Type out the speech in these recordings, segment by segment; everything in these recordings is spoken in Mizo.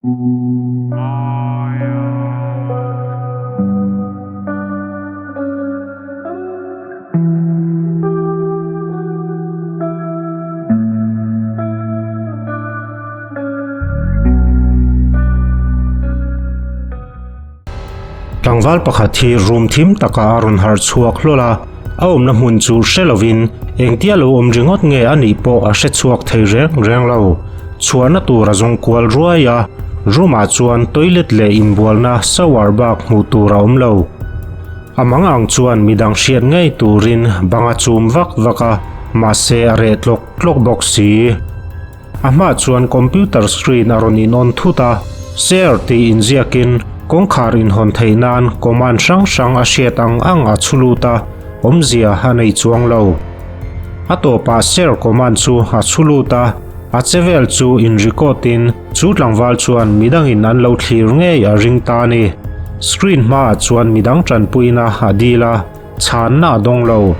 Tlangval pakhat hi room thim takah a rawn harh chhuak hlawl a, a awmna hmun chu hre lovin engtia lo awm ringawt nge a nih pawh a hre chhuak thei reng reng lo. Chhuahna tur a zawng kual ruai a, room ah chuan toilet leh inbualna shower bak hmuh tur a awm lo. A mang ang chuan midang hriat ngei turin bang a chum vak vak a, mahse a reh tlawk tlawk bawk si. A hmaah chuan computer screen a rawn in on thut a, Share tih inziakin kawngkhar inhawn theih nan command hrang hrang a hriat ang ang a chhu lut a, awmzia a nei chuang lo. A tawpah Share command chu a chhu lut a, a che vel chu in record in chu tlangval chuan midangin an lo thlir ngei a ring ta a ni. Screen hmaah chuan midang tanpuina a dil a. Chhanna a dawng lo.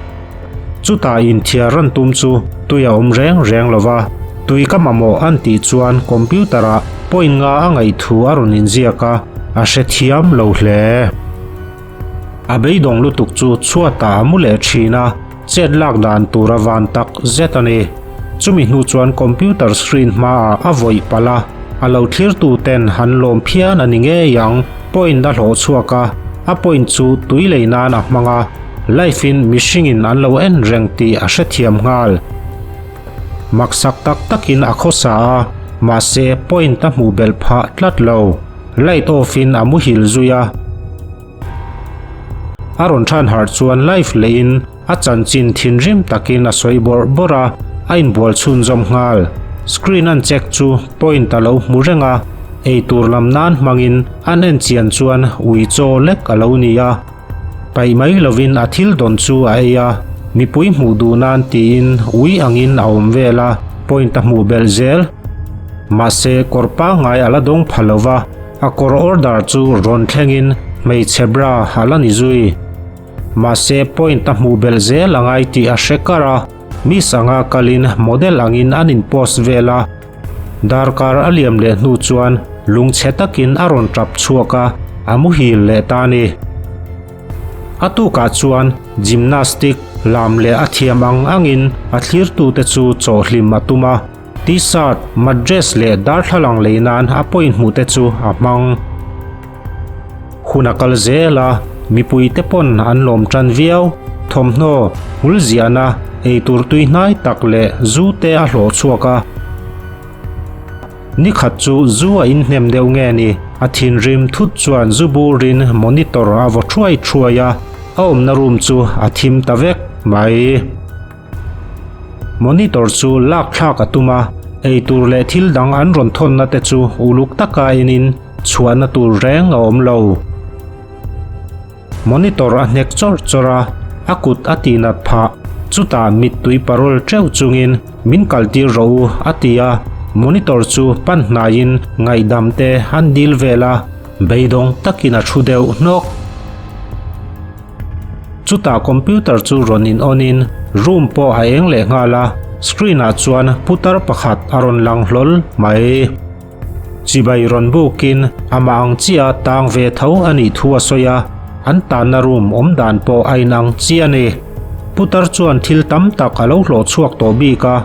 Chutah inthiar ran tum chu tui a awm reng reng lo va, tui ka mamawh an tih chuan computer ah point nga a ngaih thu a rawn inziak a, a hrethiam lo hle. A beidawng lutuk chu chhuatah a mu leh thin a, chet lak dan tur a van tak zet a ni. Chumi hnu chuan computer screen hmaah a vawih palh a, a lo thlirtu ten han lawm phian a ni ngei ang. Point a hlawh chhuak a, a point chu tui lei nan a hmang a, life in mihring in an lo en reng tih a hrethiam nghal. Maksak tak takin a khawsa a, mahse point a hmuh belh phah tlat lo. Light off in a muhil zui a. A rawn than harh chuan life leh in a chanchin thinrim takin a sawi bawrh bawrh a, a inbual chhunzawm nghal. Screen an check chu point a lo hmu reng a, eitur lam nan hmangin an en chian chuan ui chaw lek a lo ni a. Paih mai lovin a thil dawn chu a ei a, mipui hmuh duh nan tiin ui angin a awm vel a, point a hmuh belh zel. Mahse kawr pangngai a la dawng pha lo va. A kawr order chu rawn thlengin hmeichhe bra a la ni zui. Mahse point a hmuh belh zel a ngai tih a hre kar a, Miss anga kalin model angin an in post vel a. Darkar a liam leh hnu chuan lungchhe takin a rawn tap chhuak a, a muhil leh ta a ni. A tukah chuan gymnastic lam leh a thiam ang angin a thlirtute chu chawhhlim a tum a. T-shirt, mattress leh darthlalang lei nan a point hmuh te chu a hmang. Hun a kal zel a, mipui te pawn an lawm tan viau. Thawmhnaw, hmul ziahna, eitur tui hnai tak leh zu te a hlawh chhuak a. Ni khat chu zu a inhnem deuh nge ni, a thinrim thut chuan zu burin monitor a vaw thuai thuai a, a awmna room chu a thim ta vek mai. Monitor chu lak thlak a tum a, eitur leh thil dang an rawn thawnna te chu uluk taka enin chhuahna tur reng a awm lo. Monitor a hnek chawrh chawrh a, a kut a tihnat phah. Chutah mittui parol teuh chungin min kaltir rawh u a ti a, monitor chu pan hnaiin ngaihdam te an dil vel a, beidawng takin a thu deuh hnawk. Chutah computer chu rawn in on in room pawh a eng leh nghal a, screen ah chuan putar pakhat a rawn lang hlawl mai. Chibai rawn buk in amah ang chiah tang ve tho a nih thu a sawi a, an tanna room awm dan pawh a inang chiah a ni. Putar chuan thil tam tak a lo hlawh chhuak tawh bik a,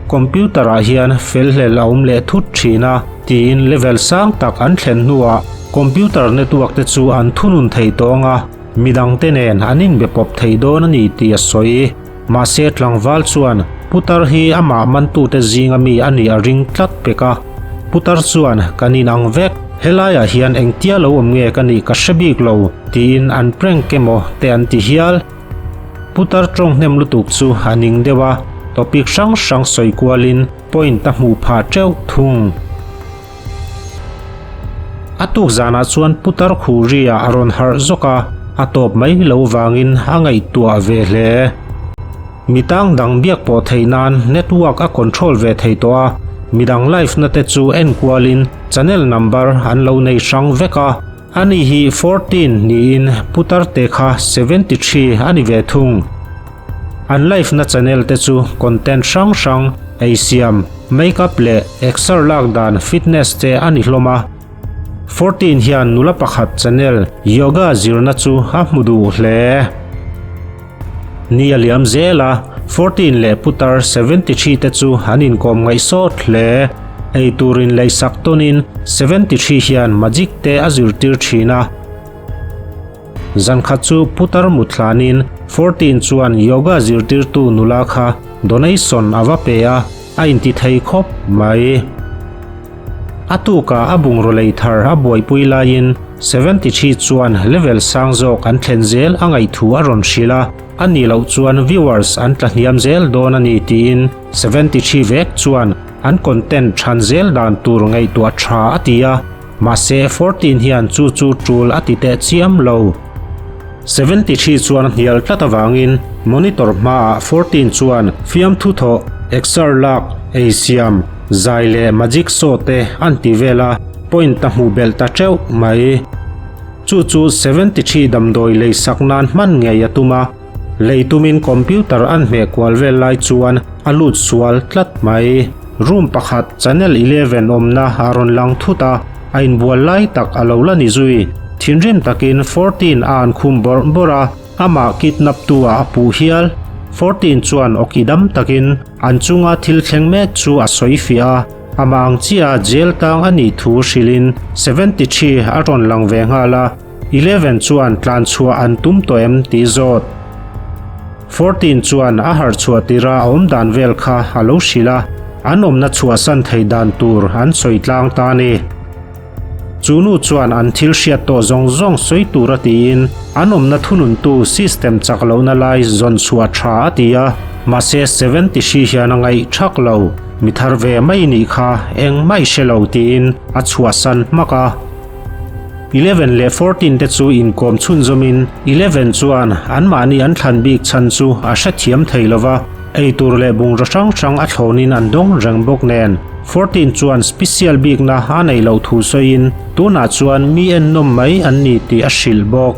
computer ah hian fel hlel a awm leh thut thin a tiin level sang tak an thlen hnuah computer network te chu an thunun thei tawh ang a, Midangte nen an inbe pawp thei dawn a ni tih a sawi. Mahse tlangval chuan Putar hi amah mantute zinga mi a nih a ring tlat pek a. Putar chuan kan inang vek, helaiah hian engtia lo awm nge ka nih ka hre bik lo tiin an prank emaw te an ti hial. Putar tawng hnem lutuk chu a ning deuh a, topic hrang hrang sawi kualin point a hmuh phah teuh thung. A tuk zanah chuan putar Khuria a rawn harh zawk a, a tawp mai lo vangin a ngaihtuah ve hle. Mitang dang biak pawh theih nan network a control ve thei tawh a, midang live na te chu en kualin channel number an lo nei hrang vek a, ani hi 14 niin putar te kha 73 a ni ve thung. An live na channel te chu content hrang hrang, eisiam, makeup leh exer lak dan fitness te a ni hlawm a. 14 hian nula pakhat channel yoga zirna chu a hmu duh hle. Ni a liam zel a, 14 leh putar 73 te chu an inkawm ngaih sawt hle. Ei tur inleisak tawnin 73 hian magic te a zirtir thin a. Zankhat chu putar mut hlanin 14 chuan yoga zirtirtu nula kha donation a va pe a, a inti thei khawp mai. A tukah a bungraw lei thar a buaipui laiin 73 chuan level sang zawk an thlen zel a ngaih thu a rawn hrilh a, a nih loh chuan viewers an tla hniam zel dawn a ni tiin 73 vek chuan an content than zel dan tur ngaihtuah tha a ti a. Mahse 14 hian chu chu tul a ti teh chiam lo. 73 chuan a hnial tlat avangin monitor hmaah 14 chuan fiamthu thawh, exer lak, ei siam, zai leh magic show te an ti vel a, point a hmuh belh ta teuh mai. Chu chu 73 damdawi lei sak nan hman ngei a tum a. Lei tumin computer an hmeh kual vel lai chuan a lut sual tlat mai. Room pakhat channel 11 awmna a rawn lang thut a, a inbual lai tak a lo la ni zui. Thinrim takin 14 a an khum bawrh bawrh a, amah kidnap tu ah a puh hial. 14 chuan awki dam takin an chunga thil thleng mek chu a sawi fiah a, amah ang chiah jail tang a nih thu hrilhin 73 a rawn lang ve nghal a. 11 chuan tlan chhuah an tum tawh em tih zawt. 14 chuan a harh chhuah tira a awm dan vel kha a lo hrilh a, an awmna chhuahsan thei dan tur an sawi tlang ta a ni. Chu nu chuan an thil hriat tawh zawng zawng sawi tura tiin an awmna thununtu system chak lohna lai zawn chhuah tha a ti a, mahse 73 hian a ngaih thak lo, mi thar ve mai nih kha engmah i hre lo tiin a chhuahsan hmak a. 11 leh 14 te chu inkawm chhunzawmin 11 chuan anmahni an thlan bik chhan chu a hrethiam thei lo va, eitur leh bungraw hrang hrang a thlawnin an dawng reng bawk nen. 14 chuan special bikna a neih loh thu sawiin tunah chuan mi ennawm mai an ni tih a hrilh bawk.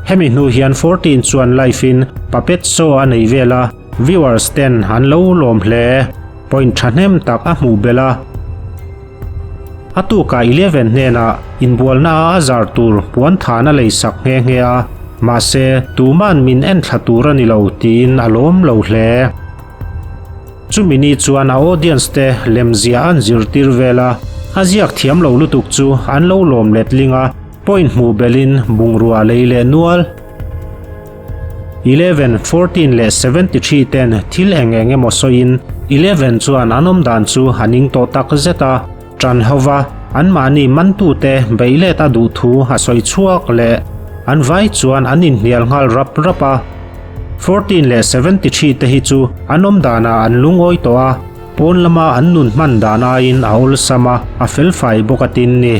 Hemi hnu hian 14 chuan live in puppet show a nei vel a, viewers ten an lo lawm hle. Point thahnem tak a hmuh belh a. A tukah 11 hnenah inbualna a zar tur puan than a lei sak nghe nghe a, mahse tuman min en thla tur a ni lo tiin a lawm lo hle. Chumi ni chuan a audience te lemzia an zirtir vel a, a ziak thiam lo lutuk chu an lo lawm letling a, point hmuh belhin bungrua lei leh nual. 11, 14 leh 73 ten thil eng eng emaw sawiin 11 chuan an awm dan chu a ning tawh tak zet a, ṭan ho va, anmahni mantute beih let a duh thu a sawi chhuak leh an vai chuan an inhnial nghal rap rap a. 14 leh 73 te hi chu an awm danah an lungawi tawh a, pawn lama an nun hman dan aiin a awlsam a, a felfai bawk a tin ni.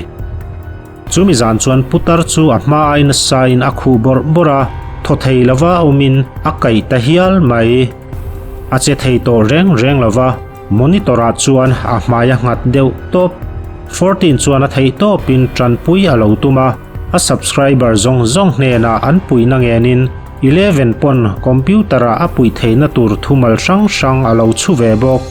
Chumi zan chuan putar chu a hma ai nasain a khuh bawrh bawrh a, thaw thei lova awmin a kaih ta hial mai. A che thei tawh reng reng lova, monitor ah chuan a hmai a nghat deuh tawp. 14 chuan a theih tawpin tanpui a lo tum a, a subscriber zawng zawng hnenah an puihna ngenin 11 pawn computer ah a puih theihna tur thumal hrang hrang a lo chhu ve bawk.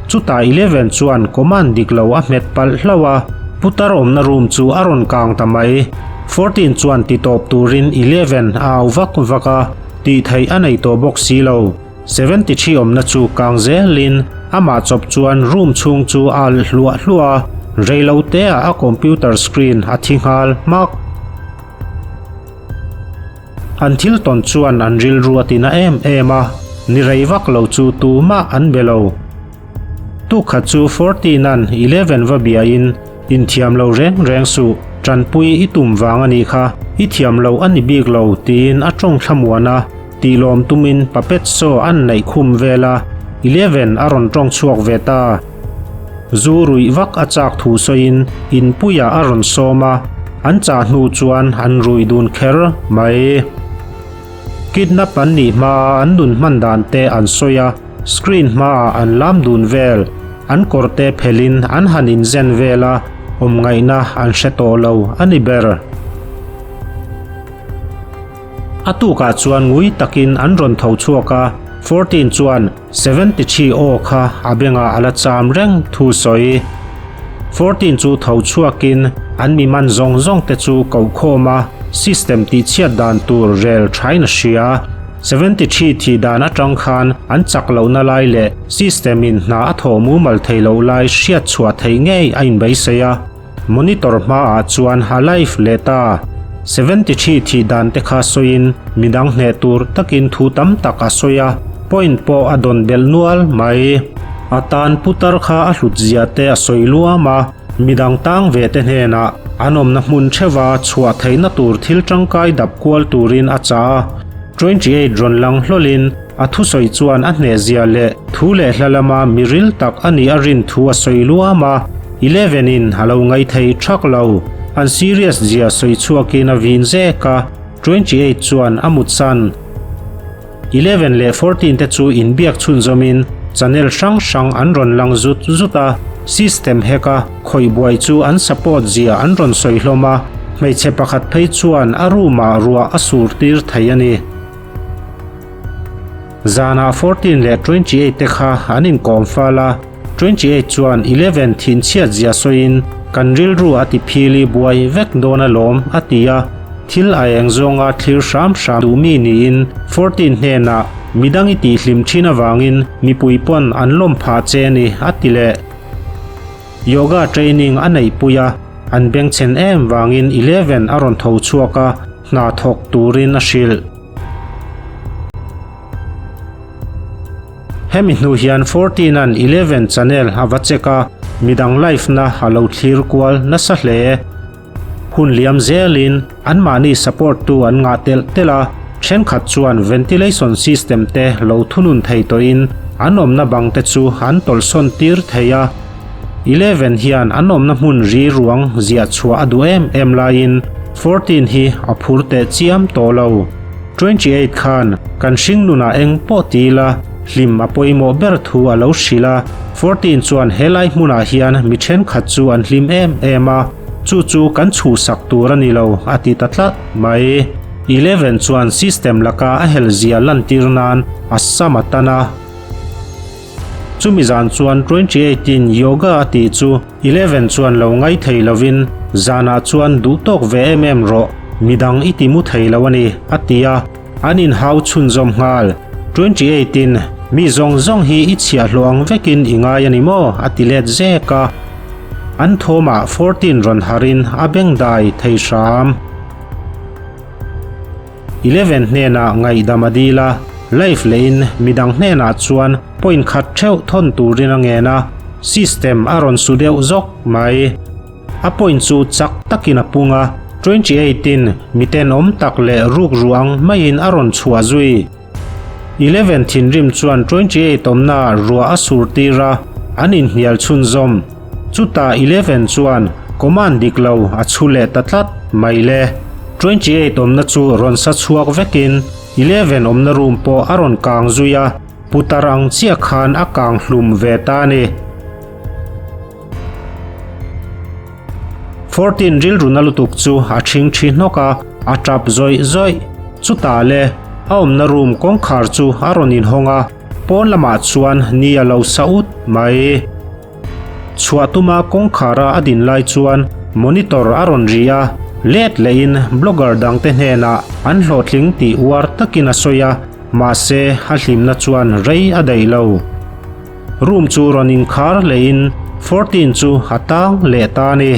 Chutah 11 chuan command dik lo a hmet palh hlauh a, putar awmna room chu a rawn kang ta mai. 14 chuan ti tawp turin 11 a au vak vak a, tih theih a nei tawh bawk si lo. 73 awmna chu kang zelin amah chawp chuan room chhung chu a alh hluah hluah a, reiloteah a computer screen a thi nghal hmak. An thil tawn chuan an rilru a tina em em a, ni rei vak lo chu tumah an be lo. Tukhat chu 14-a'n 11 va biain, Inthiam lo reng reng suh, tanpui i tum vang a nih kha, i thiam lo a ni bik lo tiin a tawng thlamuan a, tihlawm tumin puppet show an neih khum vel a, 11 a rawn tawng chhuak ve ta. Zu ruih vak a chak thu sawiin inpuiah a rawn sawm a, an chah hnu chuan an rui dun kher mai. Kidnap an nih hmaa an nun hman dan te an sawi a, screen hmaah an lam dun vel, an kawr te phelhin an han inzen vel a, awm ngaihna an hre tawh lo a ni ber. A tukah chuan ngui takin an rawn tho chhuak a, 14 chuan 73 aw kha a bengah a la cham reng thu sawi. 14 chu tho chhuakin an mi man zawng zawng te chu koh khawm a, system tihchhiat dan tur rel thain a hria. 73 thih dan atang khan an chak lohna lai leh system in hna a thawh mumal thei loh lai hriat chhuah theih ngei a inbeisei a. Monitor hmaah chuan a live leh ta. 73 thih dan te kha sawiin midang hneh tur takin thu tam tak a sawi a, point pawh a dawn belh nual mai. A tan putar kha a hlut zia te a sawi luam a, midang tang ve te hnenah an awmna hmun theuha chhuah theihna tur thil tangkai dap kual turin a chah a. 28 rawn lang hlawlin A thusawi chuan a hnehzia leh thu leh hla lama mi ril tak a nih a rin thu a sawi luam a, Eleven in a lo ngaithei thak lo. An serious zia sawi chhuakin a vin zek a, 28 chuan a mutsan. Eleven leh 14 te chu inbiak chhunzawmin channel hrang hrang an rawn lang zut zut a, system hack a khawih buai chu an support zia an rawn sawi hlawm a, hmeichhe pakhat phei chuan a room ah ruah a sur tir thei a ni. Zanah 14 leh 28 te kha an inkawm fal a, 28 chuan 11 thinchhiat zia sawiin kan rilru a ti phili buai vek dawn alawm a ti a, thil a eng zawnga thlir hram hram duh mi niin 14 hnenah midang i tihhlim thin avangin mipui pawn an lawm phah che a ni a ti leh. Yoga training a neihpui a, an bengchhen em vangin 11 a rawn tho chhuak a, hna thawk turin a hrilh. Hemi hnu hian 14 an 11 channel a va check a, midang live na a lo thlir kual nasa hle. Hun liam zelin anmahni support tu an ngah telh telh a, thenkhat chuan ventilation system te lo thunun thei tawhin an awmna bang te chu an tawlhsawn tir thei a. 11 hian an awmna hmun ri ruang ziah chhuah a duh em em laiin 14 hi a phur teh chiam tawh lo. 28 khan kan hringnunah eng pawh ti ila hlim a pawimawh ber thu a lo hrilh a, 14 chuan helai hmunah hian mi thenkhat chu an hlim em em a, chu chu kan chhuhsak tur a ni lo a ti ta tlat mai. 11 chuan system laka a hel zia lantir nan a sam a tan a. Chumi zan chuan 28 in yoga a tih chu 11 chuan lo ngai thei lovin zanah chuan duh tawk ve em em rawh, midang i ti mu thei lo a ni, a ti a, an inhau chhunzawm nghal. 28 in mi zawng zawng hi i chhiahhlawh ang vekin i ngai a ni maw? a ti let zek a. An thawmah 14 rawn harin a bengdai thei hram. 11 hnenah ngaihdam a dil a, live lehin midang hnenah chuan point khat theuh thawn turin a ngen a, system a rawn su deuh zawk mai. A point chu chak takin a pung a, 28 in miten awm tak leh ruk ruang maiin a rawn chhuah zui. 11 thinrim chuan 28 awmnaah ruah a sur tir a, an inhnial chhunzawm. Chutah 11 chuan command dik lo a chhu leh ta tlat mai le. 28 awmna chu rawn sa chhuak vekin 11 awmna room pawh a rawn kang zui a, putar ang chiah khan a kang hlum ve ta a ni. 14 rilru na lutuk chu a ṭhing ṭhi hnawk a, a ṭap zawih zawih. Chutah le, a awmna room kawngkhar chu a rawn inhawng a, pawn lamah chuan ni a lo sa ut mai. Chhuah tuma kawngkhara a din lai chuan monitor a rawn ri a, let lehin blogger dangte hnenah an hlawhtling tih uar takin a sawi a, mahse a hlimna chuan rei a daih lo. Room chu rawn inkhar lehin 14 chu a tang leh ta a ni.